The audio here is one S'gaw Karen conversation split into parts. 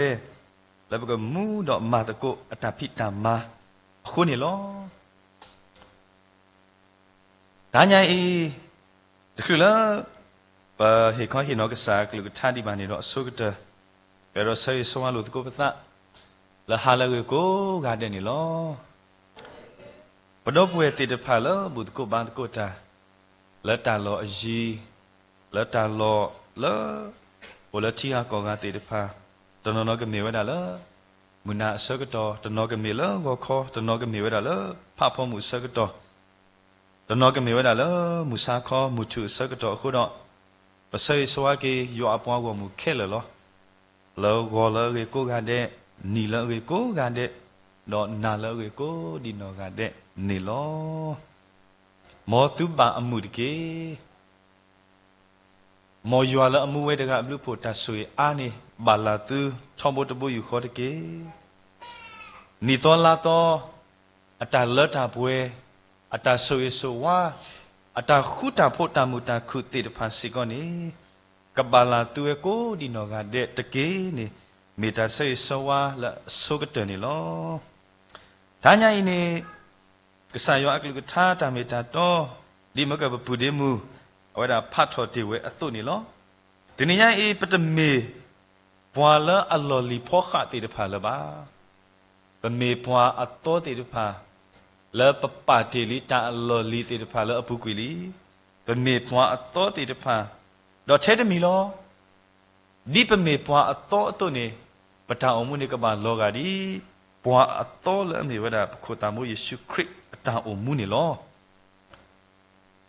လၢပကမူဒီးမၤသကိးအတၢ်ဖံးတၢ်မၤအဃိန့ၣ်လီၤ. တဟါညါအံၤ တချုးလၢ ပဟ့ၣ်ခီဟ့ၣ်နီၤကစၢ်အကလုၢ်ကထါဒံးဘၣ်န့ၣ်ဒီးအဆိကတၢၢ်, ပအဲၣ်ဒိးဆၢဂ့ၤဆၢဝါလိာ်သကိးပသး လၢဟါလၢအဂ့ၤကိးဂၤဒဲးန့ၣ်လီၤ. ပဒီပုၢ်ဝဲၢ်သ့ၣ်တဖၣ်လၢဘူၣ်သကိးဘါသကိးတၢ် လၢတၢ်လီၢ်အယံၤ, လၢတၢ်လီၢ်လၢ အိၣ်လၢထံဂၤကီၢ်ဂၤသ့ၣ်တဖၣ်, တနီၤနီၤကမ့ၢ်ဝဲဒၣ်လၢ မုၢ်နၤအဆၢကတီၢ်, တနီၤကမ့ၢ်လၢဂီၤခီ, တနီၤကမ့ၢ်ဝဲဒၣ်လၢဖးဖီမုၢ်အဆၢကတီၢ်, တနီၤကမ့ၢ်ဝဲဒၣ်လၢ မုၢ်ဆါခီ မုၢ်ထူၣ်အဆၢကတီၢ်အဃိဒီး, ပဆၢဂ့ၤဆၢဝါက့ၤ ယွၤအပှၤဂီၢ်မုၢ်ခဲလၢာ်လီၤ. လၢဂီၤလၢအဂ့ၤကိးဂၤဒဲး, နံၤလၢအဂ့ၤကိးဂၤဒဲး, ဒီးနၤလၢအဂ့ၤကိးဒံးနီၢ်ဂၤဒဲးန့ၣ်လီၤ. မ်သုဘၣ်အမုာ်တက့ၢ်. မ်ယွၤလၢအမူဝဲတဂၤအဘျုးအဖှိၣ်တၢ်ဆိၣ်ဂ့ၤအါန့ၣ် ဘၣ်လၢသုထီဘိတဘိယူၢ်ဃီတက့ၢ်. နံၣ်သီလါသီ အတၢ်လၢတၢ်ပှဲၤ, အတၢ်ဆိၣ်ဂ့ၤဆိၣ်ဝါ, အတၢ်ဃူတၢ်ဖိးတၢ်မုာ်တၢ်ခုၣ်သ့ၣ်တဖၣ်စ့ၢ်ကီးန့ၣ် ကဘၣ်လၢသုဝဲကိးဒံးနီၢ်ဂၤဒဲးတက့ၢ်န့ၣ် မ့ၢ်တၢ်ဆၢဂ့ၤဆၢဝါလၢအဆိကတၢၢ်န့ၣ်လီၤ. တဟါညါအံၤန့ၣ် ကစၢ်ယွၤအကလုၢ်ကထါတၢ်မ့ၢ်တၢ်တီ ဒ်မ့ၢ်ကပပုၢ်ဒ့မုၣ် အဝဲဒၣ်ဖးထီၣ်တ့ၢ်ဝဲအသိးန့ၣ်လီၤ. တနံၤညါအံၤ ပတမ့ၢ်ပှၤလၢအလီၢ်လံၤဖီဃးသ့ၣ်တဖၣ်လၢၤဘၣ်. ပမ့ၢ်ပှၤအသီသ့ၣ်တဖၣ် လၢပပာ်တ့ၢ်လံတၢ်အလီၢ်လံၤသ့ၣ်တဖၣ်လၢအပူၤကွံာ်လံ. ပမ့ၢ်ပှၤအသီသ့ၣ်တဖၣ် ဒီးထဲတမံၤလီၤ. ဒ်ပမ့ၢ်ပှၤအသီအသိးန့ၣ် ပတၢ်အိၣ်မူန့ၣ်ကဘၣ်လီၤဂာ်ဒ် ပှၤအသီလၢအမ့ၢ်ဝဲဒၣ်ပခိၣ်သးမိယ့ၣ်ၡူးခရံာ်အတၢ်အိၣ်မူန့ၣ်လီၤ.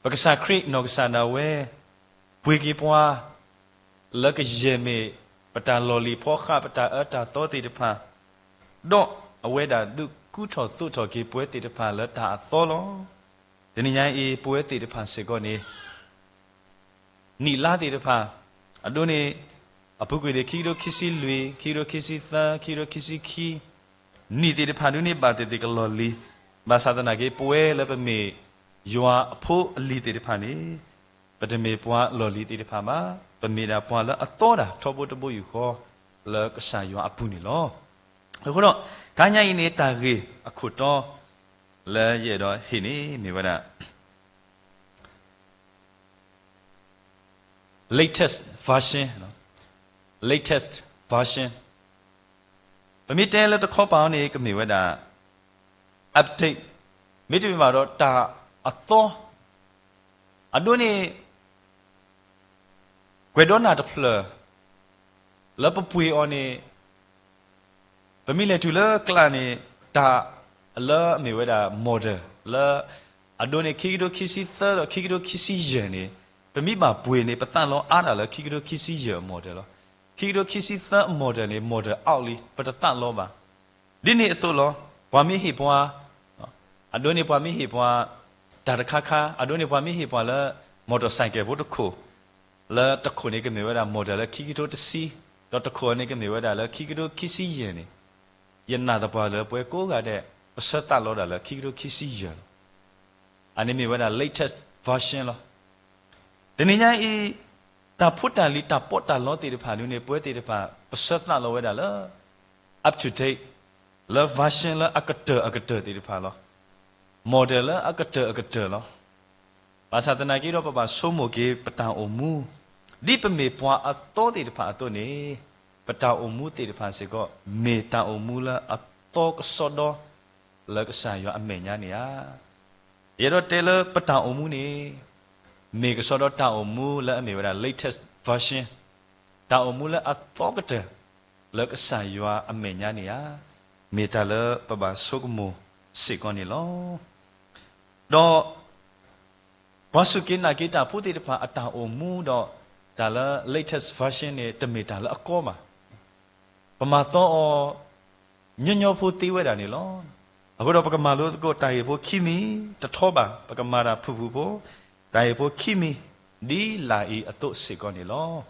ပကစၢ်ခရံာ်နီၢ်ကစၢ်ဒၣ်ဝဲ ပှ့ၤက့ၤပှၤ လၢကယဲၢ်မ့ၢ် ပတၢ်လီၢ်လံၤဖီဃးပတၢ်အၢတၢ်သီသ့ၣ်တဖၣ်, ဒီးအဝဲဒၣ်ဒုးကူထီၣ်သိးထီၣ်က့ၤပဝဲသ့ၣ်တဖၣ်လၢတၢ်အသီလီၤ. တနံၤညါအံၤ ပဝဲသ့ၣ်တဖၣ်စ့ၢ်ကီးန့ၣ် နံၣ်လါသ့ၣ်တဖၣ်, အဒိန့ၣ် အပူၤကွံာ်န့ၣ် ခံကထိခံဆံလွံၢ်, ခံကထိခံဆံသၢ, ခံကထိခံဆံခံ, နံၣ်သ့ၣ်တဖၣ်ဒုးန့ၣ် ဘၣ်သ့ၣ်သ့ၣ်ကလီၢ်လံၤ, ဘၣ်ဆၣ်သနာ်က့ ပဝဲလၢပမ့ၢ်ယွၤအဖိအလံၤသ့ၣ်တဖၣ်န့ၣ် ပတမ့ၢ်ပှၤလီၢ်လံၤသ့ၣ်တဖၣ်ဘၣ်, ပမ့ၢ်ဒၣ်ပှၤလၢအသီဒၣ်ထီဘိတဘိယူၢ်ဃီ လၢကစၢ်ယွၤအပူၤန့ၣ်လီၤ. အဃိဒီး တဟါညါအံၤန့ၣ် တၢ်ဂ့ၢ်အခိၣ်တီ လၢယအဲၣ်ဒိးဟ့ၣ်န့ၣ် မ့ၢ်ဝဲဒၣ် latest version, latest version, ပမ့ၢ်တဲလၢတခီပၤအီၤန့ၣ် ကမ့ၢ်ဝဲဒၣ် update, မ့တမ့ၢ်ဘၣ်ဒီးတၢ်အသီ, အဒိန့ၣ် ကွဲးဒီးနၢ်တဖျၢၣ် လၢပပှ့ၤအီၤန့ၣ် ပမ့ၢ်လဲၤတုၤလၢကျါန့ၣ် တၢ်လၢအမ့ၢ်ဝဲဒၣ် model လၢ အဒိန့ၣ် ခံကထိခံဆံသၢဒီးခံကထိခံဆံယဲၢ်န့ၣ် ပမ့ၢ်ဘၣ်ပှ့ၤန့ၣ် ပသးလီအါဒၣ်လၢခံကထိခံဆံယဲၢ်အ model လီၤ. ခံကထိခံဆံသၢအ model န့ၣ် model out လံ ပတသးလီဘၣ်. ဒ်န့ၣ်အသိးလီၤ. ပှၤမ့ၢ်ဟ့ၣ်ပှၤ, အဒိန့ၣ်ပှၤမ့ၢ်ဟ့ၣ်ပှၤ တၢ်တခါခါ, အဒိန့ၣ်ပှၤမ့ၢ်ဟ့ၣ်ပှၤလၢ မော်တော်ဆိုင်ကယ် ဖိတခိၣ်, လၢတခိၣ်န့ၣ်ကမ့ၢ်ဝဲဒၣ် model လၢခံကထိတဆံ, ဒီးတခိၣ်န့ၣ်ကမ့ၢ်ဝဲဒၣ်လၢခံကထိခံဆံယဲၢ်န့ၣ်, ယနာ်သပှၢ်လၢပဝဲကိးဂၤဒဲး ပဆၢသးလီဒၣ်လၢခံကထိခံဆံယဲၢ်လီၤ. အန့ၣ်မ့ၢ်ဝဲဒၣ် latest version လီၤ. တနံၤညါအံၤ တၢ်ဖိတၢ်လံၤတၢ်ပီးတၢ်လီသ့ၣ်တဖၣ်ဒုန့ၣ် ပဝဲသ့ၣ်တဖၣ် ပဆၢသးလီဝဲဒၣ်လၢ up to date, လၢ version လၢအကတၢၢ်အကတၢၢ်သ့ၣ်တဖၣ်လီၤ. model လၢအကတၢၢ်အကတၢၢ်လီၤ. ဘၣ်ဆၣ်သနာ်က့ဒီး ပဘၣ်ဆိကမိၣ်က့ၤပတၢ်အိၣ်မူ, ဒ်ပမ့ၢ်ပှၤအသီသ့ၣ်တဖၣ်အသိးန့ၣ်, ပတၢ်အိၣ်မူသ့ၣ်တဖၣ်စ့ၢ်ကီး မ့ၢ်တၢ်အိၣ်မူလၢအသီကစီဒီ လၢကစၢ်ယွၤအမဲာ်ညါန့ၣ်ဧါ. ယအဲၣ်ဒိးတဲလၢပတၢ်အိၣ်မူန့ၣ် မ့ၢ်ကစီဒီတၢ်အိၣ်မူလၢအမ့ၢ်ဝဲဒၣ် latest version, တၢ်အိၣ်မူလၢအသီကတၢၢ် လၢကစၢ်ယွၤအမဲာ်ညါန့ၣ်ဧါ, မ့ၢ်တၢ်လၢပဘၣ်ဆိကမိၣ်စ့ၢ်ကီးန့ၣ်လီၤ. ဒီး ပှၤစူၢ်က့ၤနာ်က့ၤတၢ်ဖိသ့ၣ်တဖၣ်အတၢ်အိၣ်မူဒီး တၢ်လၢ latest version န့ၣ် တမ့ၢ်တၢ်လၢအကီဘၣ်. ပမၤသီအီၤ ညီညီဖိသ့ဝဲဒၣ်န့ၣ်လီၤ. အဃိဒီးပကမၤလိသကိးတၢ်ဂ့ၢ်ဖိခံမံၤ, တထီဘၣ် ပကမၤတၢ်ဖုၣ်ဖုၣ်ဖိ, တၢ်ဂ့ၢ်ဖိခံမံၤ ဒ်လာ်အံၤအသိးစ့ၢ်ကီးန့ၣ်လီၤ.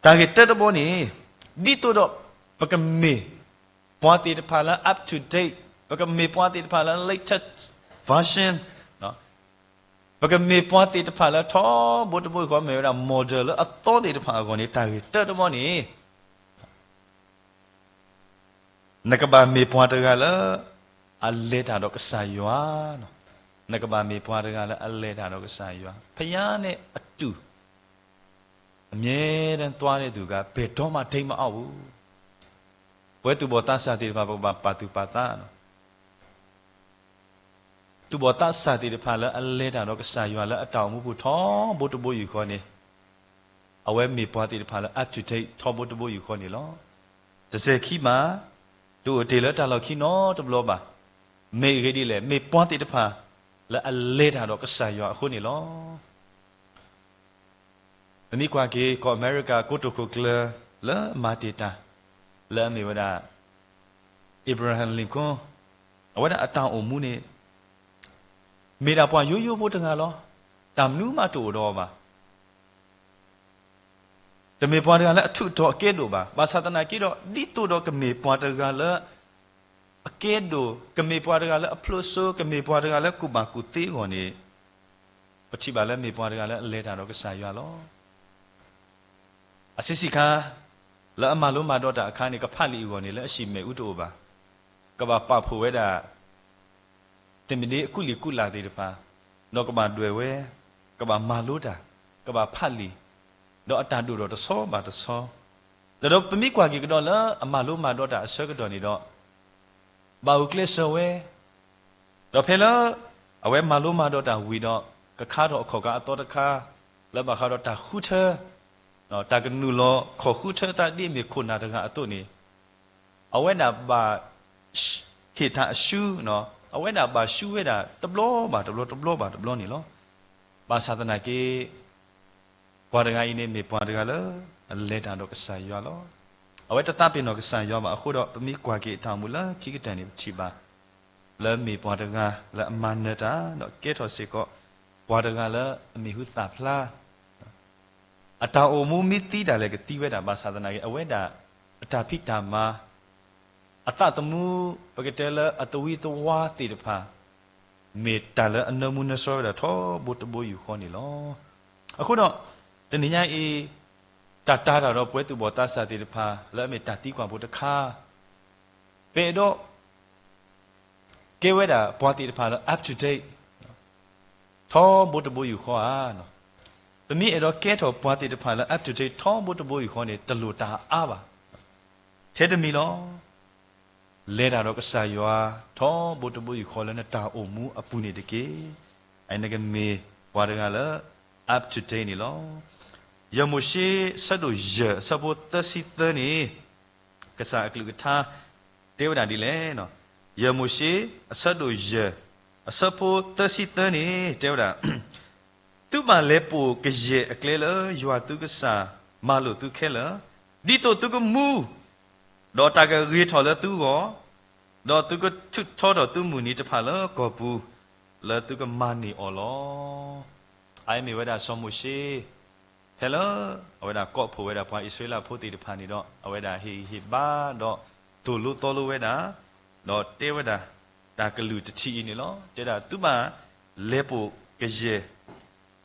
တၢ်ဂ့ၢ်တၢတဘီန့ၣ်, ဒ်သိးဒီး ပကမ့ၢ်ပှၤသ့ၣ်တဖၣ်လၢ up to date, ပကမ့ၢ်ပှၤသ့ၣ်တဖၣ်လၢ latest version, ပကမ့ၢ်ပှၤသ့ၣ်တဖၣ်လၢထီဘိတဘိဃီ မ့ၢ်ဝဲဒၣ် model လၢအသီသ့ၣ်တဖၣ်အဂီၢ်န့ၣ် တၢ်ဂ့ၢ်တၢတဘီန့ၣ်, နကဘၣ်မ့ၢ်ပှၤတဂၤလၢ အလဲၤတၢ်ဒီးကစၢ်ယွၤ, နကဘၣ်မ့ၢ်ပှၤတဂၤလၢအလဲၤတၢ်ဒီးကစၢ်ယွၤ, ဖယါန့ၣ်အတူၢ် အမြဲတမ်းသွားတဲ့သူက ဘယ်တော့မှ ထိန်းမအောင်ဘူး. ပဝဲသူၣ်ဘီၣ်သးစၢ်သ့ၣ်တဖၣ် ပကဘၣ်ပာ်သူၣ်ပာ်သး, သူၣ်ဘီၣ်သးစၢ်သ့ၣ်တဖၣ်လၢအလဲၤတၢ်ဒီးကစၢ်ယွၤလၢအတၢ်အိၣ်မူပူၤထီဘိတဘိယူၢ်ဃီန့ၣ်, အဝဲမ့ၢ်ပှၤသ့ၣ်တဖၣ်လၢ up to date ထီဘိတဘိယူၢ်ဃီန့ၣ်လီၤ. တစဲးခံမး, တအိၣ်တ့ၢ်လၢတၢ်လီၢ်ခံနီတဘျီဘၣ်. မ့ၢ်အဂ့ၢ်ဒ်လဲၣ်, မ့ၢ်ပှၤသ့ၣ်တဖၣ်လၢအလဲၤတၢ်ဒီးကစၢ်ယွၤအဃိန့ၣ်လီၤ. ပမ့ၢ်ကွၢ်က့ၤ ကီၢ်အမဲရကၤ ကိတိာ်ခိၣ်ကျၢၢ်လၢမၤတ့ၢ်တၢ် လၢအမ့ၢ်ဝဲဒၣ် Abraham Lincoln, အဝဲဒၣ်အတၢ်အိၣ်မူန့ၣ် မ့ၢ်ဒၣ်ပှၤယိယိဖိတဂၤလီၤ. တၢ်မနုၤမးတအိၣ်ဒီးအီၤဘၣ်. တမ့ၢ်ပှၤတဂၤလၢအထူးအတီၤအကဲဒိၣ်ဘၣ်. ဘၣ်ဆၣ်သနာ်က့ဒီး ဒ်သိးဒီးကမ့ၢ်ပှၤတဂၤလၢ အကဲဒိၣ်, ကမ့ၢ်ပှၤတဂၤလၢအဖျိးစိ, ကမ့ၢ်ပှၤတဂၤလၢကူၣ်ဘၣ်ကူၣ်သ့အဂီၢ်န့ၣ်, ပထံၣ်ဘၣ်လၢမ့ၢ်ပှၤတဂၤလၢအလဲၤတၢ်ဒီးကစၢ်ယွၤလီၤ. အဆံးဆံးခါ လၢအမၤလိမၤဒိးတၢ်အခါန့ၣ် ကဖးလံာ်အဂီၢ်န့ၣ် လၢအဟံၣ်မ့ၣ်အူတအိၣ်ဘၣ်. ကဘၣ်ပာ်ဖှိၣ်ဝဲဒၣ် သ့ၣ်မနုၤအကူၣ်လံာ်ကူၣ်လးသ့ၣ်တဖၣ်, ဒီးကဘၣ်ဒွဲၣ်ဝဲ, ကဘၣ်မၤလိတၢ်, ကဘၣ်ဖးလံာ်, ဒီးအတၢ်ဒိၣ်ထီၣ်တဆီဘၣ်တဆီ, ဒီးပမ့ၢ်ကွၢ်က့ၤကဒီးလၢအမၤလိမၤဒိးတၢ်အဆၢကတီၢ်န့ၣ်ဒီး ဘၣ်ဂုာ်ကျဲးစၢးဝဲ, ဒီးဖဲလၢ အဝဲမၤလိမၤဒိးတၢ်ဝံၤဒီး ကခါထီၣ်အခီၣ်ကါအသီတခါ, လၢဘၣ်ဃးဒီးတၢ်ဃုထၢ, တၢ်ကနုာ်လီၤခီၣ်ဃုထၢသးဒ်အမ့ၢ်ခိၣ်နၢ်တဂၤအသိးန့ၣ်, အဝဲဒၣ်ဘၣ် ဟ့ၣ်တၢ်အရှု, အဝဲဒၣ်ဘၣ်ရှုဝဲဒၣ်တဘျီဘၣ်တဘျီ တဘျီဘၣ်တဘျီန့ၣ်လီၤ. ဘၣ်ဆၣ်သနာ်က့ ပှၤတဂၤအံၤန့ၣ်မ့ၢ်ပှၤတဂၤလၢ အလဲၤတၢ်ဒီးကစၢ်ယွၤလီၤ. အဝဲတသးပ့ၤနီၣ်ကစၢ်ယွၤဘၣ်အဃိဒီး ပမ့ၢ်ကွၢ်က့ၤအတၢ်အိၣ်မူလၢခံကတၢၢ်န့ၣ် ပထံၣ်ဘၣ် လၢမ့ၢ်ပှၤတဂၤလၢအမၤနၢၤတၢ် ဒီးကဲထီၣ်စ့ၢ်ကီး ပှၤတဂၤလၢအမံၤဟူသၣ်ဖျါ အတၢ်အိၣ်မူမ့ၢ်သံဒၣ်လဲာ်ကသံဝဲဒၣ် ဘၣ်ဆၣ်သနာ်က့ အဝဲဒၣ်အတၢ်ဖံးတၢ်မၤ အသးသမူ ပကတဲလၢအသဝံသဝါသ့ၣ်တဖၣ် မ့ၢ်တၢ်လၢအနၢမူနၢဆှီဝဲဒၣ်ထီဘိတဘိယူၢ်ဃီန့ၣ်လီၤ. အဃိဒီး တနံၤညါအံၤ တၢ်တာ်တၢ်ဒီးပဝဲသူၣ်ဘီၣ်သးစၢ်သ့ၣ်တဖၣ် လၢအမ့ၢ်တၢ်သံကွၢ်ဖိတခါ ပအဲၣ်ဒိး ကဲဝဲဒၣ်ပှၤသ့ၣ်တဖၣ်လၢ up to date ထီဘိတဘိယူၢ်ဃီဧါ. ပမ့ၢ်အဲၣ်ဒိးကဲထီၣ်ပှၤသ့ၣ်တဖၣ်လၢ up to date ထီဘိတဘိယူၢ်ဃီန့ၣ် တလိၣ်တၢ်အါအါဘၣ်. ထဲတမံၤလီၤ. လဲၤတၢ်ဒီးကစၢ်ယွၤ ထီဘိတဘိယူၢ်ဃီလၢနတၢ်အိၣ်မူအပူၤန့ၣ်တက့ၢ်. အနကမ့ၢ်ပှၤတဂၤလၢ up to date န့ၣ်လီၤ. ယဲၢ်မိၤၡ့ အဆၢဒိၣ်ယဲၢ် အဆၢဖိသၢဆံသၢန့ၣ် ကစၢ်အကလုၢ်ကထါ တဲဝဲဒၣ်ဒ်လဲၣ်. ယဲၢ်မိၤၡ့ အဆၢဒိၣ်ယဲၢ် အဆၢဖိသၢဆံသၢန့ၣ် တဲဝဲဒၣ် သုဘၣ်လဲၤပိာ်ကယဲၢ်အကျဲလၢယွၤသုကစၢ်မၤလိာ်သုခဲလၢာ်, ဒ်သိးသုကမူ ဒီးတၢ်ကဂ့ၤထီၣ်လၢသုဂီၢ်, ဒီးသုကထုးထီထီၣ်သုမုၢ်နံၤတဖၣ်လၢကီၢ်ပူၤ, လၢသုကမၤန့ၢ်အီၤလီၤ. အအံၤမ့ၢ်ဝဲဒၣ်စီၤမိၤၡ့ ဖဲလၢ အဝဲဒၣ်ကိးဖှိၣ်ဝဲဒၣ်ပှၤအံၣ်စရ့လးဖိသ့ၣ်တဖၣ်န့ၣ်ဒီး အဝဲဒၣ်ဟ့ၣ်ဂံၢ်ဟ့ၣ်ဘါဒီး သိၣ်လိသီလိဝဲဒၣ်, ဒီးတဲဝဲဒၣ် တၢ်ကလုၢ်တထံၣ်အံၤန့ၣ်လီၤ. တဲဒၣ်သုဘၣ်လဲၤပိာ်ကယဲၢ်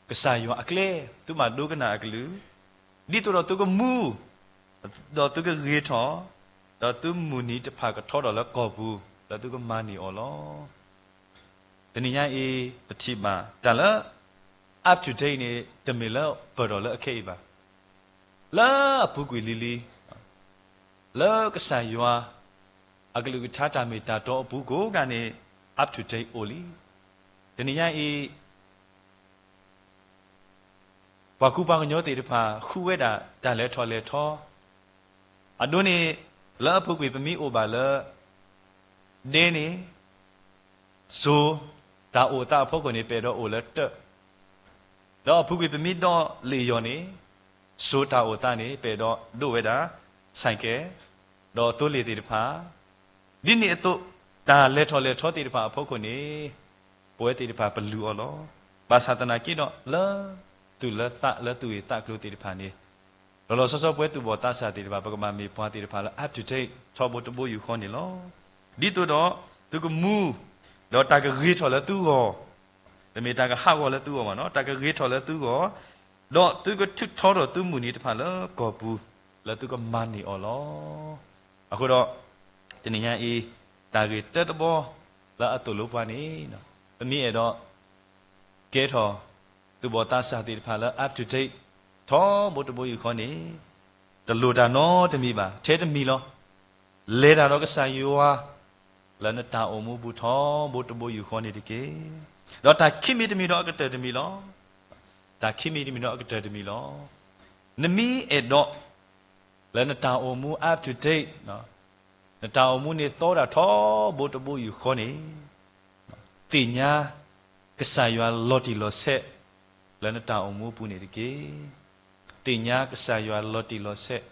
ကစၢ်ယွၤအကျဲ, သုဘၣ်ဒိကနၣ်အကလုၢ်, ဒ်သိးဒီးသုကမူ ဒီးသုကဂ့ၤထီၣ်, ဒီးသုမုၢ်နံၤတဖၣ်ကထီထီၣ်လၢကီၢ်ပူၤ လၢသုကမၤန့ၢ်အီၤလီၤ. တနံၤညါအံၤ ပထံၣ်ဘၣ်တၢ်လၢ up to date န့ၣ် တမ့ၢ်လၢပၢၢ်ထီၣ်လၢအခဲအံၤဘၣ်. လၢအပူၤကွံာ်လံၤလံၤ လၢကစၢ်ယွၤ အကလုၢ်ကထါတၢ်မ့ၢ်တၢ်တီအပူၤကိးဂၤန့ၣ် up to date အိၣ်လံ. တနံၤညါအံၤ ပှၤကူပှၤကညီသ့ၣ်တဖၣ် ဃုဝဲဒၣ်တၢ်လဲၤထီၣ်လဲၤထီ, အဒိန့ၣ် လၢအပူၤကွံာ်ပမ့ၢ်အိၣ်ဘၣ်လၢ ဒဲန့ၣ် စိၤ တၢ်အိၣ်သးအဖီခိၣ်န့ၣ် ပအဲၣ်ဒိးအိၣ်လၢတၢ်, ဒီးအပူၤကွံာ်ပမ့ၢ်ဒိးလ့ၣ်ယီၤန့ၣ် စိၤတၢ်အိၣ်သးန့ၣ် ပအဲၣ်ဒိးဒိးဝဲဒၣ် ဆဲးကဲး ဒီးသိလ့ၣ်သ့ၣ်တဖၣ်, ဒ်န့ၣ်အသိး တၢ်လဲၤထီၣ်လဲၤထီသ့ၣ်တဖၣ်အဖီခိၣ်န့ၣ် ပဝဲသ့ၣ်တဖၣ်ပလူၤအီၤလီၤ. ဘၣ်ဆၣ်သနာ်က့ဒီး လၢသူၣ်လၢသး လၢသူၣ်ဂ့ၤသးကျိၤသ့ၣ်တဖၣ်န့ၣ် လီၤလီၤဆီဆီ ပဝဲသူၣ်ဘီၣ်သးစၢ်သ့ၣ်တဖၣ် ပကဘၣ်မ့ၢ်ပှၤသ့ၣ်တဖၣ်လၢ up to date ထီဘိတဘိယူၢ်ဃီန့ၣ်လီၤ. ဒ်သိးဒီး သုကမူ ဒီးတၢ်ကဂ့ၤထီၣ်လၢသုဂီၢ်, တမ့ၢ်တၢ်ကဟးဂီၤလၢသုဂီၢ်ဘၣ်နီၤ, တၢ်ကဂ့ၤထီၣ်လၢသုဂီၢ်, ဒီးသုကထုးထီထီၣ်သုမုၢ်နံၤတဖၣ်လၢကီၢ်ပူၤ လၢသုကမၤန့ၢ်အီၤလီၤ. အဃိဒီး တနံၤညါအံၤ တၢ်ဂ့ၢ်တၢတဘီလၢအသိၣ်လိပှၤန့ၣ်, ပမ့ၢ်အဲၣ်ဒိး ကဲထီၣ် သူၣ်ဘီၣ်သးစၢ်သ့ၣ်တဖၣ်လၢ up to date ထီဘိတဘိယူၢ်ဃီန့ၣ်, တလိၣ်တၢ်နီတမံၤဘၣ်, ထဲတမံၤလီၤ. လဲၤတၢ်ဒီးကစၢ်ယွၤ လၢနတၢ်အိၣ်မူအပူၤထီဘိတဘိယူၢ်ဃီန့ၣ်တက့ၢ်. ဒီးတၢ်ခံမံၤတမံၤဒီးအကတၢၢ်တမံၤလီၤ. တၢ်ခံမံၤတမံၤဒီးအကတၢၢ်တမံၤလီၤ. နမ့ၢ်အဲၣ်ဒိး လၢနတၢ်အိၣ်မူ up to date, နတၢ်အိၣ်မူန့ၣ်သီဒၣ်ထီဘိတဘိယူၢ်ဃီန့ၣ်, သ့ၣ်ညါကစၢ်ယွၤလီၤတံၢ်လီၤဆဲး လၢနတၢ်အိၣ်မူအပူၤန့ၣ်တက့ၢ်. သ့ၣ်ညါကစၢ်ယွၤလီၤတံၢ်လီၤဆဲး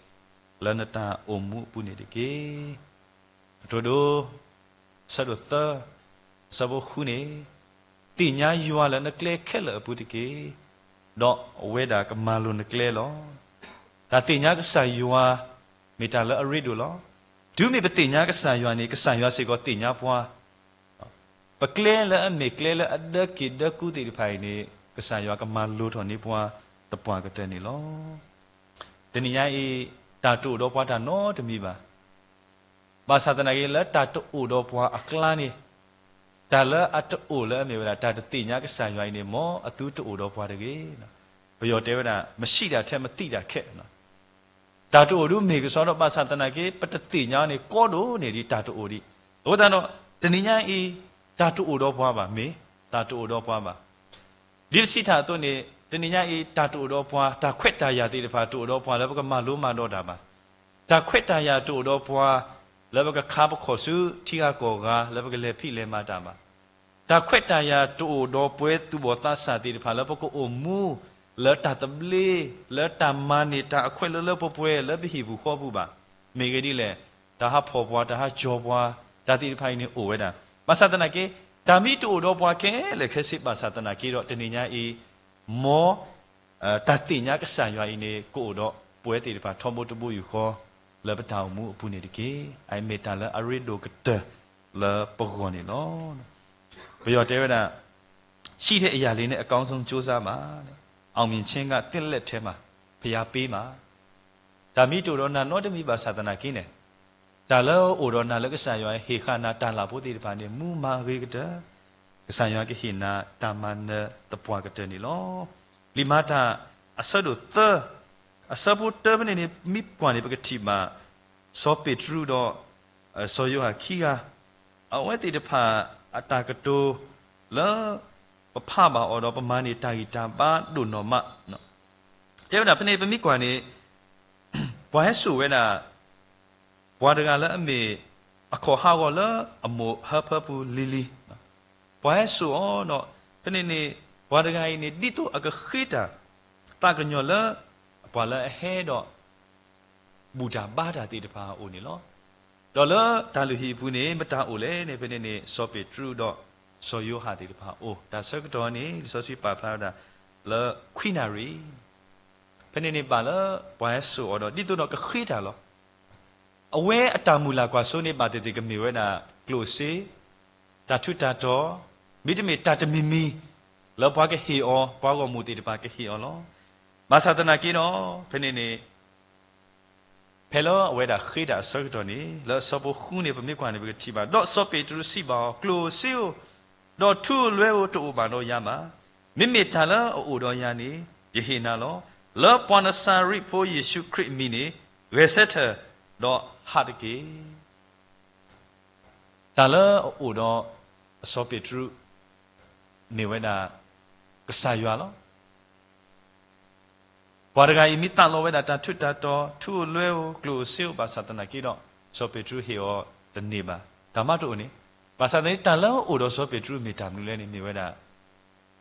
လၢနတၢ်အိၣ်မူအပူၤန့ၣ်တက့ၢ်. ကတိၤဒိ အဆၢဒိၣ်သၢ အဆၢဖိဃုန့ၣ်, သ့ၣ်ညါယွၤလၢနကျဲခဲလၢာ်အပူၤတက့ၢ်, ဒီးအဝဲဒၣ်ကမၤလိၤနကျဲလီၤ. တၢ်သ့ၣ်ညါကစၢ်ယွၤ မ့ၢ်တၢ်လၢအရ့ဒိၣ်လီၤ. တုၤမ့ၢ်ပသ့ၣ်ညါကစၢ်ယွၤန့ၣ် ကစၢ်ယွၤစ့ၢ်ကီးသ့ၣ်ညါပှၤ ပကျဲလၢအမ့ၢ်ကျဲလၢအဒၢက့ၣ်ဒၢကူသ့ၣ်တဖၣ်အံၤန့ၣ် ကစၢ်ယွၤကမၤလိၤထီၣ်န့ၢ်ပှၤသပှၢ်ကတၢၢ်န့ၣ်လီၤ. တနံၤညါအံၤ တၢ်တအိၣ်ဒီးပှၤတၢ်နီတမံၤဘၣ်. ဘၣ်ဆၣ်သနာ်က့ လၢတၢ်တအိၣ်ဒီးပှၤအကျါန့ၣ်, တၢ်လၢအတအိၣ်လၢအမ့ၢ်ဝဲဒၣ် တၢ်တသ့ၣ်ညါကစၢ်ယွၤအံၤန့ၣ် မ်အသုတအိၣ်ဒီးပှၤတဂ့ၤ. ပယီၤတဲဝဲဒၣ် မရှိတာထက်မသိတာခက် တၢ်တအိၣ်ဒုးမ့ၢ်ကစီဒီး ဘၣ်ဆၣ်သနာ်က့ ပတသ့ၣ်ညါန့ၣ် ကီဒိၣ်န့ၢ်ဒံးတၢ်တအိၣ်ဒံး. အဃိသတးဒီး တနံၤညါအံၤ တၢ်တအိၣ်ဒီးပှၤဘၣ်, မ့ၢ်တၢ်တအိၣ်ဒီးပှၤဘၣ်. ဒ်ပစံးတၢ်အသိးန့ၣ် တနံၤညါအံၤ တၢ်တအိၣ်ဒီးပှၤ တၢ်ခွဲးတၢ်ယာ်သ့ၣ်တဖၣ် တအိၣ်ဒီးပှၤလၢပကမၤလိမၤဒိးတၢ်ဘၣ်. တၢ်ခွဲးတၢ်ယာ်တအိၣ်ဒီးပှၤ လၢပကခါပခီၣ်ဆူထံဂၤကီၢ်ဂၤ လၢပကလဲၤဖံးလဲၤမၤတၢ်ဘၣ်. တၢ်ခွဲးတၢ်ယာ်တအိၣ်ဒီးပှၤသူၣ်ဘီၣ်သးစၢ်သ့ၣ်တဖၣ် လၢပကအိၣ်မူ လၢတၢ်သဘျ့ လၢတၢ်မၤန့ၢ်တၢ်အခွဲးလၢလၢပှဲၤပှဲၤ လၢပဟံၣ်ပူၤဃီပူၤဘၣ်. မ့ၢ်ဂ့ၤဒ်လဲၣ်, တၢ်ဟးဖီၣ်ပှၤ တၢ်ဟးကၠီၤပှၤ တၢ်သ့ၣ်တဖၣ်အံၤန့ၣ်အိၣ်ဝဲဒၣ်. ဘၣ်ဆၣ်သနာ်က့ တၢ်မ့ၢ်တအိၣ်ဒီးပှၤခဲလၢာ်ခဲဆ့ ဘၣ်ဆၣ်သနာ်က့ဒီး တနံၤညါအံၤ မ် တၢ်သ့ၣ်ညါကစၢ်ယွၤအံၤန့ၣ် ကအိၣ်ဒီးပှၤသ့ၣ်တဖၣ်ထီဘိတဘိယူၢ်ဃီ လၢပတၢ်အိၣ်မူအပူၤန့ၣ်တက့ၢ်. အမ့ၢ်တၢ်လၢအရ့ဒိၣ်ကတၢၢ်လၢပဂီၢ်န့ၣ်လီၤ. ပယီၤတဲဝဲဒၣ် ရှိတဲ့အရာလေးနဲ့ အကောင်းဆုံးကြိုးစားပါတဲ့. အောင်မြင်ခြင်းက သင့်လက်ထဲမှာ ဘုရားပေးမှာ. တၢ်မ့ၢ်တအိၣ်ဒီးနၤနီတမံၤဘၣ်ဆၣ်သနာ်က့န့ၣ်, တၢ်လၢအအိၣ်ဒီးနၤလၢကစၢ်ယွၤဟ့ၣ်ဃာ်နၤတၢ်လၢ်ဖိသ့ၣ်တဖၣ်န့ၣ် မူမၤဂ့ၤကတၢၢ်, ကစၢ်ယွၤကဟ့ၣ်နၤတၢ်မၤနၢၤသပှၢ်ကတၢၢ်န့ၣ်လီၤ. လံာ်မၤတၢ်အဆၢဒိၣ်သၢ အဆၢဖိတၢဖဲန့ၣ်န့ၣ် မ့ၢ်ကွၢ်န့ၣ် ပကထံၣ်ဘၣ် စီၤပ့းတရူးဒီး စီၤယိၤဟၣ်ခံဂၤ အဝဲသ့ၣ်တဖၣ်အတၢ်ကတိၤလၢ ပဖးဘၣ်အီၤဒီး ပမၤန့ၢ်တၢ်ဂံၢ်တၢ်ဘါဒိၣ်နီၢ်မး. တဲဝဲဒၣ်ဖဲန့ၣ် ပမ့ၢ်ကွၢ်န့ၣ် ပှၤဟဲစိာ်ဝဲဒၣ် ပှၤတဂၤလၢအမ့ၢ်အခီၣ်ဟးဂီၤလၢအမိၢ်ဟၢဖၢပူၤလံၤလံၤ, ပှၤဟဲစိာ်အီၤဒီး ဖဲန့ၣ်န့ၣ် ပှၤတဂၤအံၤန့ၣ် ဒ်သိးအကဃ့တၢ်သးကညီၤလၢ ပှၤလၢအဟဲဒီး ဘူၣ်တၢ်ဘါတၢ်သ့ၣ်တဖၣ်အအိၣ်န့ၣ်လီၤ. ဒီးလၢတၢ်လုၢ်ဟံၣ်အပူၤန့ၣ် မတၤအိၣ်လဲၣ်န့ၣ် ဖဲန့ၣ်န့ၣ် စီၤပ့းတရူးဒီး စီၤယိၤဟၣ်သ့ၣ်တဖၣ်အအိၣ်, တၢ်ဆၢကတီၢ်န့ၣ် လံာ်စီဆှံပာ်ဖျါဝဲဒၣ်လၢ ခွံနၣ်ရံၣ် ဖဲန့ၣ်န့ၣ်ဘၣ်လၢပှၤဟဲစိာ်အီၤဒီး ဒ်သိးဒီးကဃ့တၢ်လီၤ. အဝဲအတၢ်မုၢ်လၢ်ကွၢ်စိန့ၣ် ဘၣ်သ့ၣ်သ့ၣ်ကမ့ၢ်ဝဲဒၣ် ကျိၣ်စ့, တၢ်ထူးတၢ်တီၤ, မ့တမ့ၢ်တၢ်တမံၤမံၤ လၢပှၤကဟ့ၣ်အီၤ, ပှၤဂီၢ်မုၢ်သ့ၣ်တဖၣ်ကဟ့ၣ်အီၤလီၤ. ဘၣ်ဆၣ်သနာ်က့ဒီး ဖဲန့ၣ်န့ၣ် ဖဲလၢအဝဲဒၣ်ဃ့တၢ်အဆၢကတီၢ်န့ၣ် လၢအဆၢဖိဃုန့ၣ် ပမ့ၢ်ကွၢ်န့ၣ် ပကထံၣ်ဘၣ်, ဒီးစီၤပ့းတရူးစံးဘၣ်အီၤ, ကျိၣ်စ့ဧၢ, ဒီးထူလွဲဧိၤတအိၣ်ဘၣ်ဒီးယၤဘၣ်. မ့မ့ၢ်တၢ်လၢအအိၣ်ဒီးယၤန့ၣ် ယဟ့ၣ်နၤလီၤ. လၢပှၤနစၤရ့းဖိယ့ၣ်ၡူးခရံာ်အမံၤန့ၣ် ဂဲၤဆၢထၢၣ်ဒီးဟးတက့ၢ်. တၢ်လၢအအိၣ်ဒီးအစီၤပ့းတရူး မ့ၢ်ဝဲဒၣ် ကစၢ်ယွၤလီၤ. ပှၤတဂၤအံၤမ့ၢ်သးလီဝဲဒၣ်တၢ်ထူးတၢ်တီၤ, ထူလွဲဧိၤ, ကျိၣ်ဧိၤစ့ဧိၤ, ဘၣ်ဆၣ်သနာ်က့ဒီး စီၤပ့းတရူးဟ့ၣ်အီၤတန့ၢ်ဘၣ်. တၢ်မၤတအိၣ်န့ၣ်, ဘၣ်ဆၣ်သနာ်က့ တၢ်လၢအအိၣ်ဒီးစီၤပ့းတရူးမ့ၢ်တၢ်မနုၤလဲၣ်န့ၣ် မ့ၢ်ဝဲဒၣ်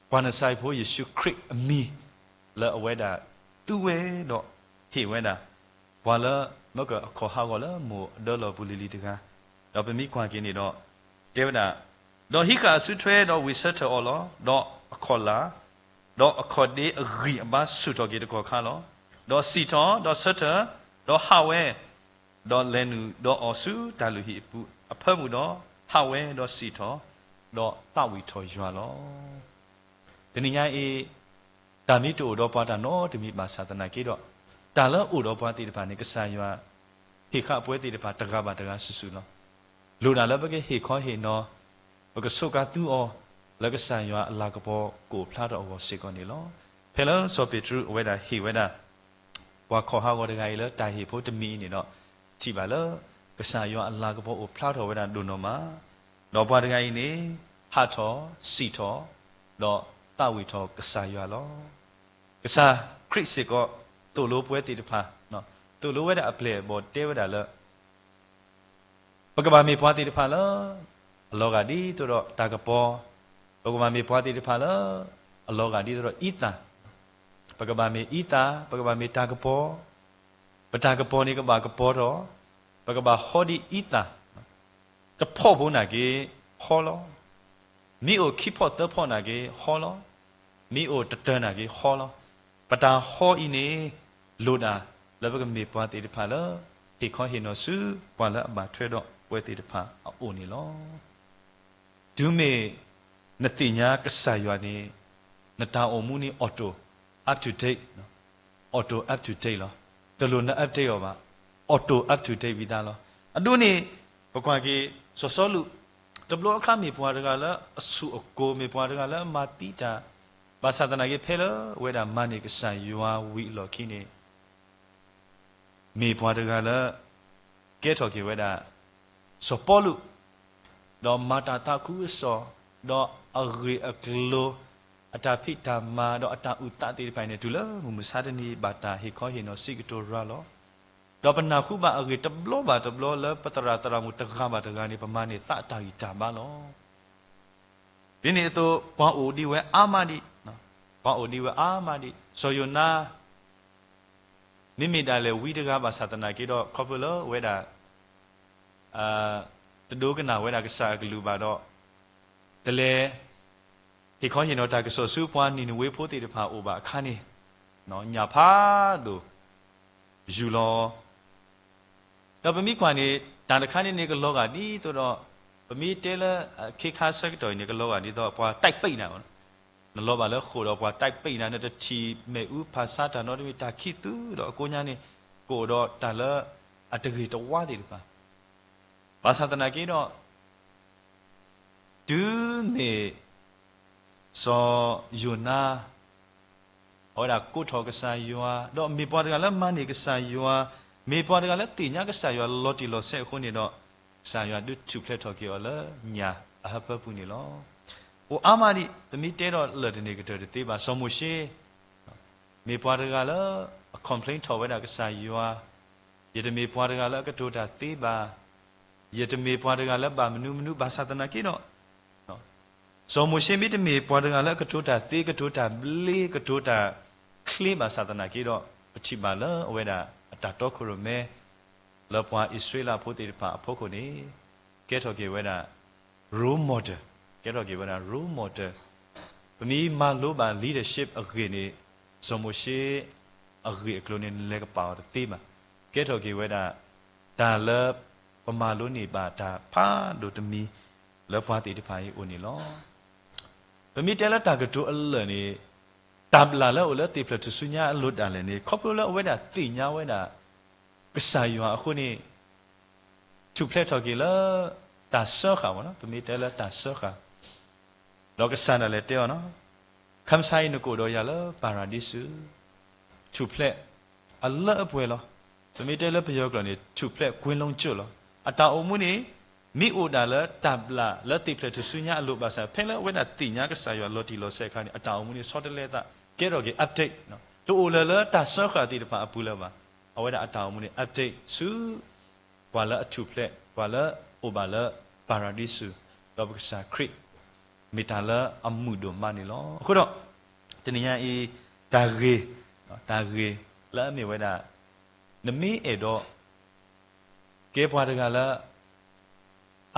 ပှၤနစၤရ့းဖိယ့ၣ်ၡူးခရံာ်အမံၤ လၢအဝဲဒၣ်သူဝဲဒီးဟ့ၣ်ဝဲဒၣ် ပှၤလၢမ့ၢ်ကအခီၣ်ဟးဂီၤလၢမိၢ်အဒၢလီၢ်ပူၤလံၤလံၤတဂၤ, ဒီးပမ့ၢ်ကွၢ်က့ၤန့ၣ်ဒီး တဲဝဲဒၣ်, ဒီးဟံးဃာ်အစုထွဲဒီးဝံၢ်ဆၢထၢၣ်အီၤလီၤ. ဒီးအခီၣ်လာ်, ဒီးအခီၣ်ဒ့အဂံၢ်အဘါဆူၣ်ထီၣ်က့ၤတကီၢ်ခါလီၤ. ဒီးစံၣ်ထီၣ်, ဒီးဆၢထၢၣ်, ဒီးဟးဝဲ, ဒီးလဲၤနုာ်ဒီးအီၤဆူတၢ်လုၢ်ဟံၣ်အပူၤအဖၢမုၢ်ဒီး ဟးဝဲ, ဒီးစံၣ်ထီၣ်, ဒီးသးဝံၣ်ထီၣ်ယွၤလီၤ. တနံၤညါအံၤ တၢ်မ့ၢ်တအိၣ်ဒီးပှၤတၢ်နီတမံၤဘၣ်ဆၣ်သနာ်က့ဒီး တၢ်လၢအအိၣ်ဒီးပှၤသ့ၣ်တဖၣ်န့ၣ် ကစၢ်ယွၤဟ့ၣ်ဃာ်ပဝဲသ့ၣ်တဖၣ်တဂၤဘၣ်တဂၤစုာ်စုာ်လီၤ. လိၣ်ဒၣ်လၢပကဟ့ၣ်ခီဟ့ၣ်နီၤ, ပကဆိးကါသူအီၤ လၢကစၢ်ယွၤအလၤကပီၤကအိၣ်ဖျါထီၣ်အဂီၢ်စ့ၢ်ကီးန့ၣ်လီၤ. ဖဲလၢစီၤပ့းတရူးအဝဲဒၣ်ဟ့ၣ်ဝဲဒၣ် ပှၤခီၣ်ဟးဂီၤတဂၤအံၤလၢတၢ်ဟ့ၣ်ဖိတမံၤအံၤန့ၣ်ဒီး, ထံၣ်ဘၣ်လၢ ကစၢ်ယွၤအလၤကပီၤအိၣ်ဖျါထီၣ်ဝဲဒၣ်ဒိၣ်နီၢ်မး, ဒီးပှၤတဂၤအံၤန့ၣ် ဟးထီၣ်စံၣ်ထီၣ်, ဒီးသးဝံၣ်ထီၣ်ကစၢ်ယွၤလီၤ. ကစၢ်ခရံာ်စ့ၢ်ကီး သိၣ်လိပဝဲသ့ၣ်တဖၣ်, သိၣ်လိဝဲဒၣ်အပျဲၢ်အဘီၣ်တဲဝဲဒၣ်လၢ ပကဘၣ်မ့ၢ်ပှၤသ့ၣ်တဖၣ်လၢ အလီၤဂာ်ဒ်သိးဒီးတၢ်ကပီၤ, ပကဘၣ်မ့ၢ်ပှၤသ့ၣ်တဖၣ်လၢ အလီၤဂာ်ဒ်သိးဒီးအံသၣ်, ပကဘၣ်မ့ၢ်အံသၣ်, ပကဘၣ်မ့ၢ်တၢ်ကပီၤ, ပတၢ်ကပီၤန့ၣ်ကဘၣ်ကပီၤထီၣ်, ပကဘၣ်ဟီဒ်အံသၣ်, တဖီၣ်ဖိနာ်က့ၤ ဟီလီၤ. မ့ၢ်အိၣ်ခံဖီၣ်သၢဖီၣ်နာ်က့ၤ ဟီလီၤ. မ့ၢ်အိၣ်တတၢၢ်နာ်က့ၤ ဟီလီၤ. ပတၢ်ဟီအံၤန့ၣ် လိၣ်ဒၣ်လၢပကမ့ၢ်ပှၤသ့ၣ်တဖၣ်လၢ ဟ့ၣ်ခီဟ့ၣ်နီၤဆူ ပှၤလၢအဘၣ်ထွဲဒီးပဝဲသ့ၣ်တဖၣ်အအိၣ်န့ၣ်လီၤ. တုၤမ့ၢ်နသ့ၣ်ညါကစၢ်ယွၤန့ၣ် နတၢ်အိၣ်မူန့ၣ် auto up to date, auto up to date လီၤ. တလိၣ်န update အီၤဘၣ်. auto up to date ဝံသးလီၤ. အဒိန့ၣ် ပကွၢ်က့ၤ စီၤစီလူး တဘျီအခါမ့ၢ်ပှၤတဂၤလၢအဆူၣ်အကိၤ, မ့ၢ်ပှၤတဂၤလၢအမၤသံတၢ်, ဘၣ်ဆၣ်သနာ်က့ ဖဲလၢအဝဲဒၣ်မၤန့ၢ်ကစၢ်ယွၤဝံၤအလီၢ်ခံန့ၣ် မ့ၢ်ပှၤတဂၤလၢ ကဲထီၣ်က့ၤဝဲဒၣ် စီၤပီလူး, ဒီးမၤတၢ်သးခုကစီၣ်, ဒီးအဂ့ၢ်အကျိၤ, အတၢ်ဖံးတၢ်မၤ, ဒီးအတၢ်အုၣ်သးသ့ၣ်တဖၣ်န့ၣ် တုၤလၢမုၢ်မဆါတနံၤ ဘၣ်တၢ်ဟ့ၣ်ခီဟ့ၣ်နီၤစံးကတိၤရၤလီၤ. ဒီးပနၢ်ဟူဘၣ်အဂ့ၢ်တဘျီဘၣ်တဘျီလၢပသရၣ်သရၣ်မုၣ်တဂၤဘၣ်တဂၤန့ၣ် ပမၤန့ၢ်သးအတၢ်ဂံၢ်တၢ်ဘါလီၤ. ဒ်န့ၣ်အသိး ပှၤအိၣ်ဒံးဝဲအါမးဒံး, ပှၤအိၣ်ဒံးဝဲအါမးဒံး. စီၤယိၤနါ မ့မ့ၢ်ဒၣ်လဲာ်ဝံတဂၤဘၣ်ဆၣ်သနာ်က့ဒီး ခီဖျိလၢအဝဲဒၣ် တဒိကနၣ်ဝဲဒၣ်ကစၢ်အကလုၢ်ဘၣ်ဒီး တလဲၤ ဟ့ၣ်ခီဟ့ၣ်နီၤတၢ်ကစီၣ်ဆူပှၤနံၤနဝ့ဖိသ့ၣ်တဖၣ်အအိၣ်ဘၣ်အခါန့ၣ် ညၣ်ဖးဒိၣ် ယူၢ်လီၤ ဒီးပမ့ၢ်ကွၢ်န့ၣ် တၢ်တခါန့ၣ်န့ၣ် ကလီၤဂာ်ဒ်သိးဒီး ပမ့ၢ်တဲလၢအခ့ခါဆၢကတီၢ်အံၤန့ၣ် ကလီၤဂာ်ဒ်သိးပှၤ တိုက်ပိတ် နၤ, နလီၤဘၣ်လၢဃိာ်ဒီးပှၤ တိုက်ပိတ် နၤ, နတထံၣ်မ့ၣ်အူဖၣ်ဆါတၢ်နီတမံၤ တၢ်ခံးသူဒီးအကိးညါန့ၣ် ကအိၣ်ဒီးတၢ်လၢအတဂ့ၤတဝါသ့ၣ်တဖၣ် ဘၣ်ဆၣ်သနာ်က့ဒီး တုၤမ့ၢ် စီၤယိၤနါ အဝဲဒၣ်ကိးထီၣ်ကစၢ်ယွၤ ဒီးမ့ၢ်ပှၤတဂၤလၢမၤန့ၢ်ကစၢ်ယွၤ, မ့ၢ်ပှၤတဂၤလၢသ့ၣ်ညါကစၢ်ယွၤလီၤတံၢ်လီၤဆဲးအဃိန့ၣ်ဒီး ကစၢ်ယွၤဒုးထူၣ်ဖျဲးထီၣ်က့ၤအီၤလၢညၣ်အဟၢဖၢပူၤန့ၣ်လီၤ. အိၣ်အါမးဒံး ပမ့ၢ်တဲဒီးလၢာ်တန့ၢ်ကတၢၢ်တသ့ဘၣ်. စီၤမိၤၡ့ မ့ၢ်ပှၤတဂၤလၢအ complain ထီၣ်ဝဲဒၣ်ကစၢ်ယွၤ, ယတမ့ၢ်ပှၤတဂၤလၢအကတိၤတၢ်သ့ဘၣ်, ယတမ့ၢ်ပှၤတဂၤလၢဘၣ်မနုၤမနုၤဘၣ်ဆၣ်သနာ်က့ဒီး စီၤမိၤၡ့မ့တမ့ၢ်ပှၤတဂၤလၢအကတိၤတၢ်သ့, ကတိၤတၢ်ဘျ့, ကတိၤတၢ်ချ့ဘၣ်ဆၣ်သနာ်က့ဒီး ပထံၣ်ဘၣ်လၢအဝဲဒၣ်အတၢ်တီခိၣ်ရိၣ်မဲ လၢပှၤအံၣ်စရ့လးဖိသ့ၣ်တဖၣ်အဖီခိၣ်န့ၣ် ကဲထီၣ်က့ၤဝဲဒၣ် role model, ကဲထီၣ်က့ၤဝဲဒၣ် role model. ပမ့ၢ်မၤလိဘၣ် leadership အဂ့ၢ်န့ၣ် စီၤမိၤၡ့အဂ့ၢ်အကျိၤန့ၣ် နလဲၤကပာ်အီၤတသ့ဘၣ်. ကဲထီၣ်က့ၤဝဲဒၣ် တၢ်လၢပမၤလိန့ၢ်ဘၣ်တၢ်ဖးဒိၣ်တမံၤ လၢပှၤသ့ၣ်တဖၣ်အံၤအအိၣ်န့ၣ်လီၤ. ပမ့ၢ်တဲလၢတၢ်ကတိၤအလၢာ်န့ၣ် တၢ်ဘျၣ်လၢအအိၣ်လၢသ့ၣ်ဖျၢၣ်ထူၣ်စုညါအလိၤဒၣ်လဲာ်န့ၣ် ခီဖျိလၢအဝဲဒၣ်သ့ၣ်ညါဝဲဒၣ် ကစၢ်ယွၤအဃိန့ၣ် ထူၣ်ဖျဲးထီၣ်က့ၤလၢ တၢ်စၢဃာ်, ပမ့ၢ်တဲလၢတၢ်စၢဃာ်, ဒီးကစၢ်ဒၣ်လဲာ်တဲအီၤ, ခါဆါအံၤနကအိၣ်ဒီးယၤလၢပၤရၤဒံစူၤ, ထူၣ်ဖျဲးအလၢအပှဲၤလီၤ. ပမ့ၢ်တဲလၢပယီၤကျိာ်န့ၣ် ထူၣ်ဖျဲးကွ့လုံးကျွတ်လီၤ. အတၢ်အိၣ်မူန့ၣ် မ့ၢ်အိၣ်ဒၣ်လၢတၢ်ဘျၣ်လၢသ့ၣ်ဖျၢၣ်ထူၣ်စုညါအလိၤဘၣ်ဆၣ် ဖဲလၢအဝဲဒၣ်သ့ၣ်ညါကစၢ်ယွၤလီၤတံၢ်လီၤဆဲးအခါန့ၣ် အတၢ်အိၣ်မူန့ၣ်ဆီတလဲအသး ကဲထီၣ်က့ၤ update, တအိၣ်လၢၤလၢတၢ်စၢဃာ်သ့ၣ်တဖၣ်အပူၤလၢၤဘၣ်. အဝဲဒၣ်အတၢ်အိၣ်မူန့ၣ် update ဆူ ပှၤလၢအထူၣ်ဖျဲး, ပှၤလၢအအိၣ်ဘၣ်လၢပၤရၤဒံစူၤ ဒီးပကစၢ်ခရံာ် မ့ၢ်တၢ်လၢအမုာ်ဒိၣ်မးန့ၣ်လီၤ. အဃိဒီး တနံၤညါအံၤ တၢ်ဂ့ၤ, တၢ်ဂ့ၤလၢအမ့ၢ်ဝဲဒၣ် နမ့ၢ်အဲၣ်ဒိး ကဲပှၤတဂၤလၢ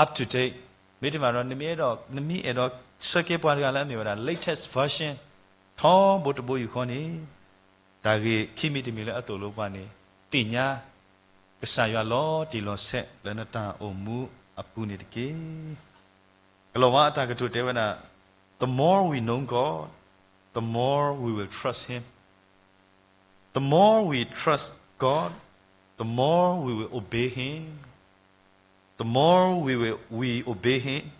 up to date, မ့တမ့ၢ်ဒီး နမ့ၢ်အဲၣ်ဒိး နမ့ၢ်အဲၣ်ဒိးဆၢကဲပှၤတဂၤလၢအမ့ၢ်ဝဲဒၣ် latest version ထီဘိတဘိယူၢ်ဃီန့ၣ် တၢ်ဂ့ၢ်ခံမံၤတမံၤလၢအသိၣ်လိပှၤန့ၣ် သ့ၣ်ညါ ကစၢ်ယွၤလီၤတံၢ်လီၤဆဲးလၢနတၢ်အိၣ်မူအပူၤန့ၣ်တက့ၢ်. ကလီၤဝါအတၢ်ကတိၤတဲဝဲဒၣ်, the more we know God, the more we will trust Him. The more we trust God, the more we will obey Him. the more we will, we obey Him,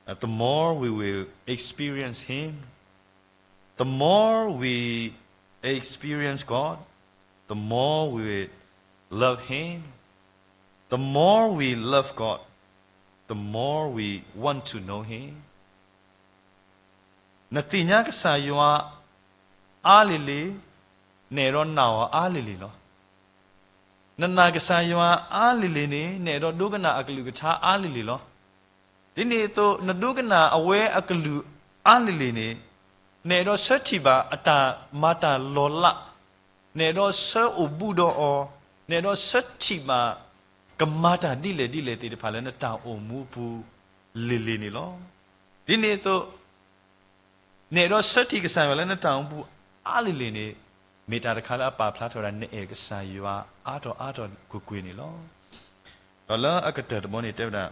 uh, the more we will experience Him. The more we experience God, the more we will love Him. The more we love God, the more we want to know Him. နသ့ၣ်ညါကစၢ်ယွၤအါလံၤလံၤ, နအဲၣ်ဒိးနာ်အီၤအါလံၤလံၤလီၤ. နနာ်ကစၢ်ယွၤအါလံၤလံၤန့ၣ် နအဲၣ်ဒိးဒိကနၣ်အကလုၢ်ကထါအါလံၤလံၤလီၤ. ဒ်န့ၣ်အသိး နဒိကနၣ်အဝဲအကလုၢ်အါလံၤလံၤန့ၣ် နအဲၣ်ဒိးဆၢထံၣ်ဘၣ်အတၢ်မၤတၢ်လီၤလး, နအဲၣ်ဒိးဆၢအိၣ်ဘူးဒီးအီၤ, နအဲၣ်ဒိးဆၢထံၣ်ဘၣ် ကမၤတၢ်ဒ်လဲၣ်ဒ်လဲၣ်သ့ၣ်တဖၣ်လၢနတၢ်အိၣ်မူအပူၤလံၤလံၤန့ၣ်လီၤ. ဒ်န့ၣ်အသိး နအဲၣ်ဒိးဆၢထံၣ်ကစၢ်ယွၤလၢနတၢ်အိၣ်မူပူၤအါလံၤလံၤန့ၣ် မ့ၢ်တၢ်တခါလၢအပာ်ဖျါထီၣ်ဝဲဒၣ် နအဲၣ်ကစၢ်ယွၤအါထီၣ်အါထီၣ်ကွ့ၢ်ကွ့ၢ်န့ၣ်လီၤ. ဒီးလၢအကတၢၢ်တဘီန့ၣ်တဲဝဲဒၣ်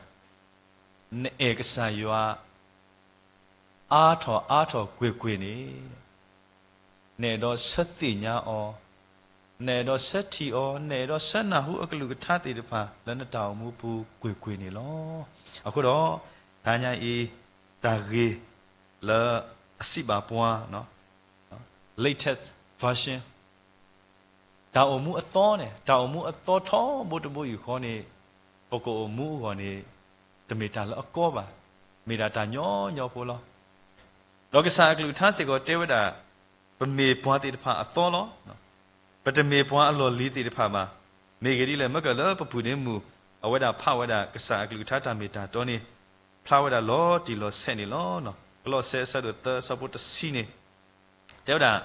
နအဲၣ်ကစၢ်ယွၤ အါထီၣ်အါထီၣ်ကွ့ၢ်ကွ့ၢ်န့ၣ် နအဲၣ်ဒိးဆၢသ့ၣ်ညါအီၤ, နအဲၣ်ဒိးဆၢထံၣ်အီၤ, နအဲၣ်ဒိးဆၢနၢ်ဟူအကလုၢ်ကထါသ့ၣ်တဖၣ်လၢနတၢ်အိၣ်မူပူၤကွ့ၢ်ကွ့ၢ်န့ၣ်လီၤ. အဃိဒီး တဟါညါအံၤ တၢ်ဂ့ၢ်လၢအစံးဘၣ်ပှၤ latest version တၢ်အိၣ်မူအသီန့ၣ် တၢ်အိၣ်မူအသီထီဘိတဘိယူၢ်ဃီန့ၣ် ပကအိၣ်မူအဂီၢ်န့ၣ် တမ့ၢ်တၢ်လၢအကီဘၣ်, မ့ၢ်ဒၣ်တၢ်ညီညီဖိလီၤ. ဒီးကစၢ်အကလုၢ်ကထါစ့ၢ်ကီးတဲဝဲဒၣ် ပမ့ၢ်ပှၤသ့ၣ်တဖၣ်အသီလီၤ. ပတမ့ၢ်ပှၤအလီၢ်လံၤသ့ၣ်တဖၣ်ဘၣ်. မ့ၢ်ဂ့ၢ်ဒ်လဲၣ် မ့ၢ်ကလၢပပူၤန့ၣ်မုၢ် အဝဲဒၣ်ဖးဝဲဒၣ်ကစၢ်အကလုၢ်ကထါတၢ်မ့ၢ်တၢ်တီန့ၣ် ဖျါဝဲဒၣ်လီၤတံၢ်လီၤဆဲးန့ၣ်လီၤ. ကလီးစဲအဆၢဒိၣ်သၢအဆၢဖိတဆံန့ၣ် တဲဝဲဒၣ်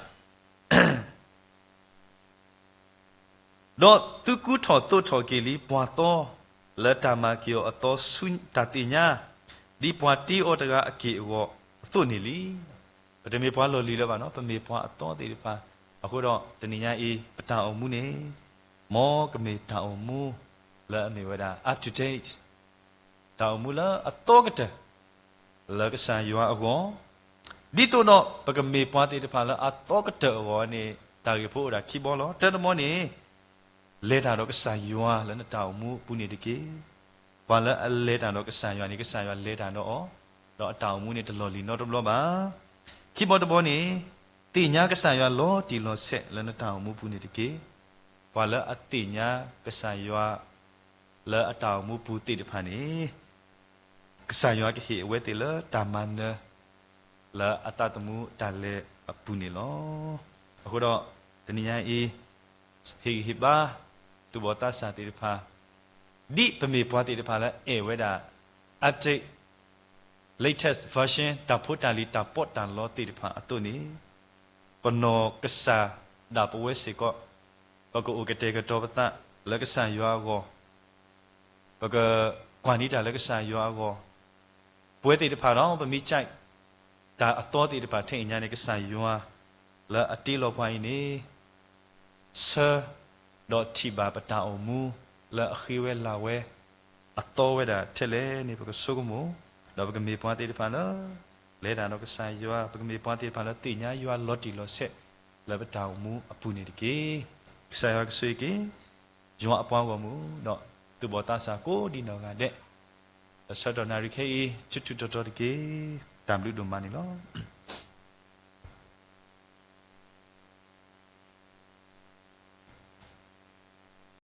ဒီးသုကူထီၣ်သိးထီၣ်က့ၤလံပှၤသီ လၢတၢ်မၤက့ၤအီၤအသီဆူတၢ်သ့ၣ်ညါ, ဒ်ပှၤတ့အီၤတဂၤအက့ၢ်အဂီၤအသိးန့ၣ်လံ. ပတမ့ၢ်ပှၤလီၢ်လံၤလၢၤဘၣ်နီၤ, ပမ့ၢ်ပှၤအသီသ့ၣ်တဖၣ်. အဃိဒီးတနံၤညါအံၤ ပတၢ်အိၣ်မူန့ၣ် မ်ကမ့ၢ်တၢ်အိၣ်မူလၢအမ့ၢ်ဝဲဒၣ် up to date တၢ်အိၣ်မူလၢအသီကတၢၢ် လၢကစၢ်ယွၤအဂီၢ်, ဒ်သိးဒီးပကမ့ၢ်ပှၤသ့ၣ်တဖၣ်လၢအသီကတၢၢ်အဂီၢ်န့ၣ် တၢ်ဂ့ၢ်ဖိအိၣ်ဒၣ်ခံဘီလီၤ. တၢတဘီန့ၣ် လဲၤတၢ်ဒီးကစၢ်ယွၤလၢနတၢ်အိၣ်မူအပူၤန့ၣ်တက့ၢ်. ပှၤလၢအလဲၤတၢ်ဒီးကစၢ်ယွၤန့ၣ် ကစၢ်ယွၤလဲၤတၢ်ဒီးအီၤ, ဒီးအတၢ်အိၣ်မူန့ၣ်တလီၢ်လံၤနီတဘျီဘၣ်. ခံဘီတဘီန့ၣ် သ့ၣ်ညါကစၢ်ယွၤလီၤတံၢ်လီၤဆဲးလၢနတၢ်အိၣ်မူပူၤန့ၣ်တက့ၢ်. ပှၤလၢအသ့ၣ်ညါကစၢ်ယွၤ လၢအတၢ်အိၣ်မူပူၤသ့ၣ်တဖၣ်န့ၣ် ကစၢ်ယွၤကဟ့ၣ်အဝဲသ့ၣ်လၢတၢ်မၤနၢၤ လၢအသးသမူတၢ်လဲၤအပူၤန့ၣ်လီၤ. အဃိဒီး တနံၤညါအံၤ ဟ့ၣ်ဂံၢ်ဟ့ၣ်ဘါ သူၣ်ဘီၣ်သးစၢ်သ့ၣ်တဖၣ် ဒ်ပမ့ၢ်ပှၤသ့ၣ်တဖၣ်လၢအဲၣ်ဝဲဒၣ် update, latest version တၢ်ဖိတၢ်လံၤတၢ်ပီးတၢ်လီသ့ၣ်တဖၣ်အသိးန့ၣ် ပနီၢ်ကစၢ်ဒၣ်ပဝဲစ့ၢ်ကီး ပကအိၣ်ကတဲာ်ကတီၤပသးလၢကစၢ်ယွၤအဂီၢ်, ပကကွၢ်န့ၢ်တၢ်လၢကစၢ်ယွၤအဂီၢ်, ပဝဲသ့ၣ်တဖၣ်ဒီး ပမ့ၢ်ကၠဲး တၢ်အသီသ့ၣ်တဖၣ်ထဲအံၤညါန့ၣ် ကစၢ်ယွၤလၢအတ့လီၤပှၤအံၤန့ၣ် ဆၢ ဒီးထံၣ်ဘၣ်ပတၢ်အိၣ်မူ လၢအဃ့ဝဲလၤဝဲ အသီဝဲဒၣ်ထဲလဲၣ်န့ၣ် ပကဆိကမိၣ်, ဒီးပကမ့ၢ်ပှၤသ့ၣ်တဖၣ်လၢ လဲၤတၢ်ဒီးကစၢ်ယွၤ, ပကမ့ၢ်ပှၤသ့ၣ်တဖၣ်လၢသ့ၣ်ညါယွၤလီၤတံၢ်လီၤဆဲး လၢပတၢ်အိၣ်မူအပူၤန့ၣ်တက့ၢ်. ကစၢ်ယွၤကဆိၣ်ဂ့ၤက့ၤ ယွၤအပှၤဂီၢ်မုၢ် ဒီးသူၣ်ဘီၣ်သးစၢ်ကိးဒံနီၢ်ဂၤဒဲး, ဒီးဆၢကတီၢ်နၣ်ရံၣ်ခဲအံၤ ဆူၣ်ထူၣ်တီၤတီၤတက့ၢ်. တၢ်ဘျုးဒိၣ်မးန့ၣ်လီၤ.